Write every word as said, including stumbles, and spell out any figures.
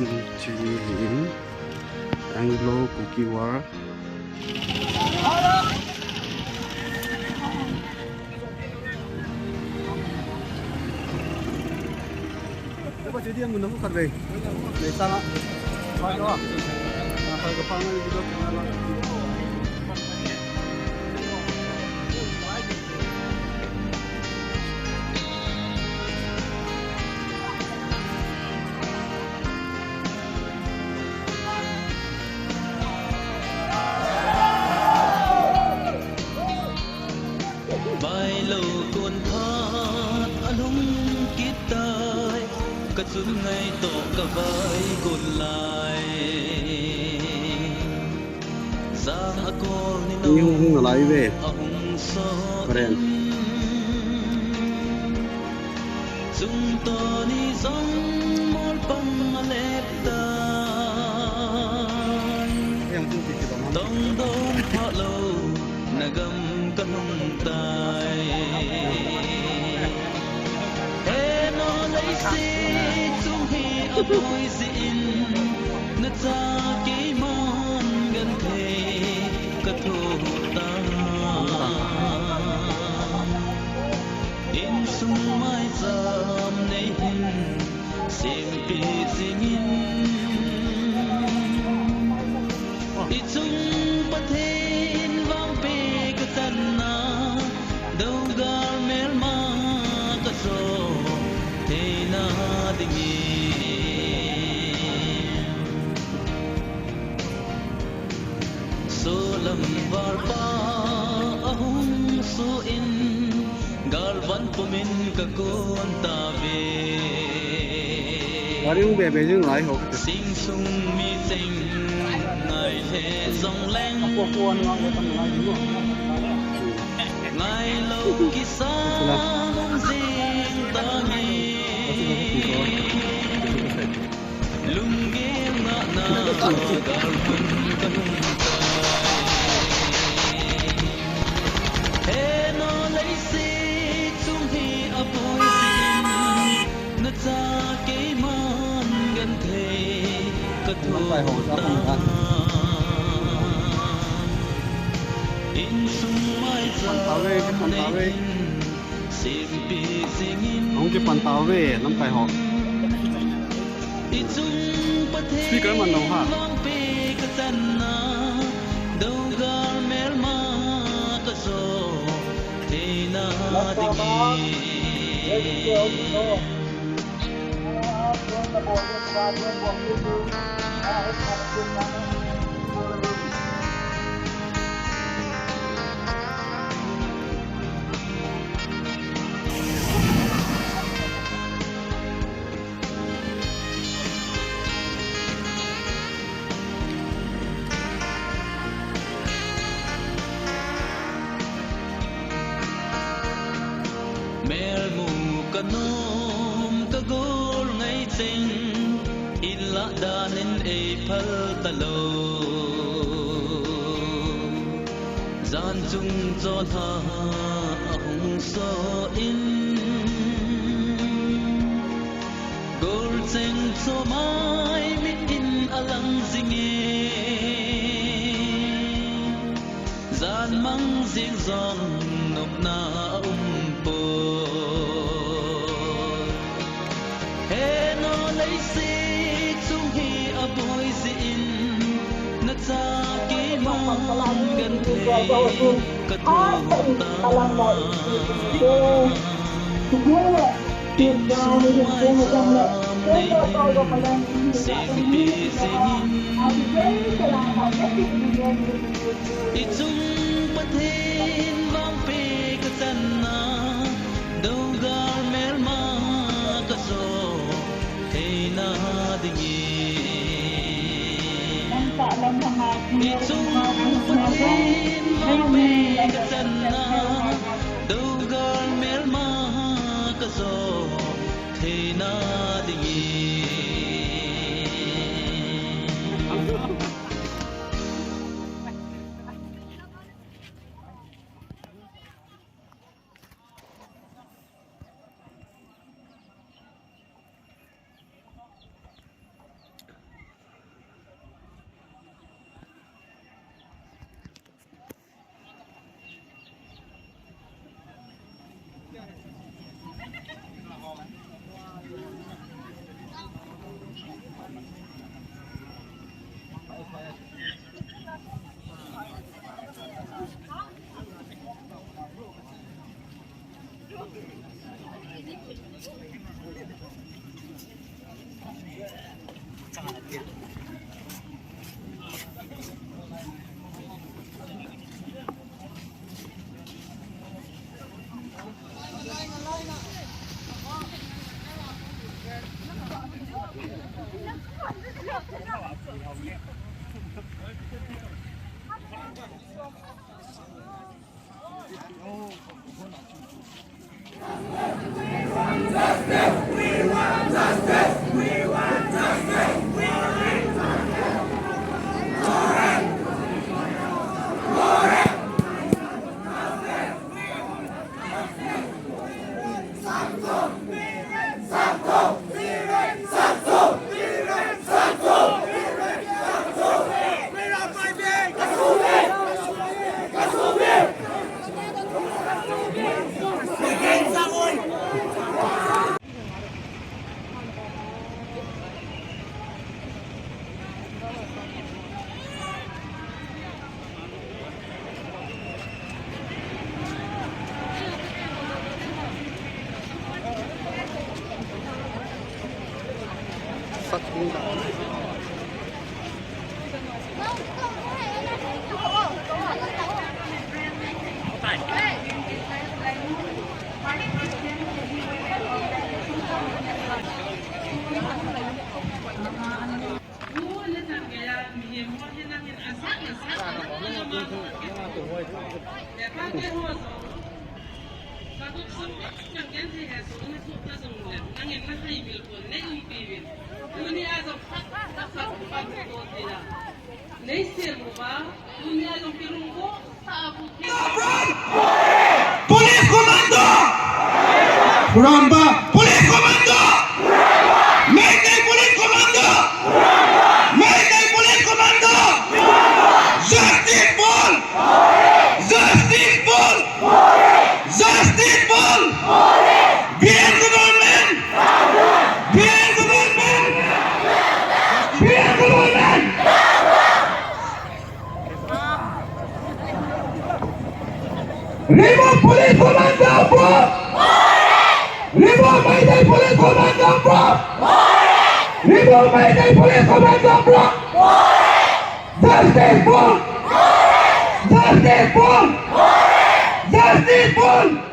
Chini hi Anglo Kuki War. Vailou kon phat alhung kit tai, kachun ngai toh kavai gon lai. Jang akol ni no ahung, hung nalai ve. Ahung so. Karen. Chungto ni jong mol pang alep tai. Tong don phalou na gam kalhung tai. He no leiset chung hi aboi jeh in, nacha keiman genthei kathoh tai. Insung maicham nei hin sempeh jingin. Ichung Pathen vangpeh kachanna, Dogal melma kajo theina dingin. Solam valpa ahung so in, galvan pumin kakon tave. Wari hung be be jing lai ho. Sing sung mi cheng ngai le jong leng. Ngailou kisang jing tange. Lunggel ngahna galmun kahung tai. He no leiset chung hi aboi jeh in, nacha keiman genthei kathoh tai. Insung maicham nei hin sempeh jingin. Hung kipan tauve, lamkai ho. Ichung Pathen vangpeh kachanna, Dogal melma kajo theina dingin. Melmu kanom kagol ngai cheng, in lah dan in eiphal talou. Jan chung chotha ahung so in, golcheng chomai mit in alang jinge. Jan mang jing jong nopna aumpoi. He no leiset chung hi aboi jeh in, nacha keiman genthei kathoh tai. Insung maicham nei hin sempeh jingin. Ichung Pathen vangpeh kachanna, Dogal melma kajo theina dingin. Ichung Pathen vangpeh kachanna, Dogal melma kajo theina dingin. Nei sem uva, tunia jong kilungbo, sa bu ki. Police Commando! Ramba! Police Commando! Meitei Police Commando! Meitei Police Commando! Justice for! Justice for! Justice for! B N government! B N government! B N government! Remove police commando, bro! Remove Meitei police commando, bro! Remove Meitei police commando, bro! Justice for! Justice for! Justice for!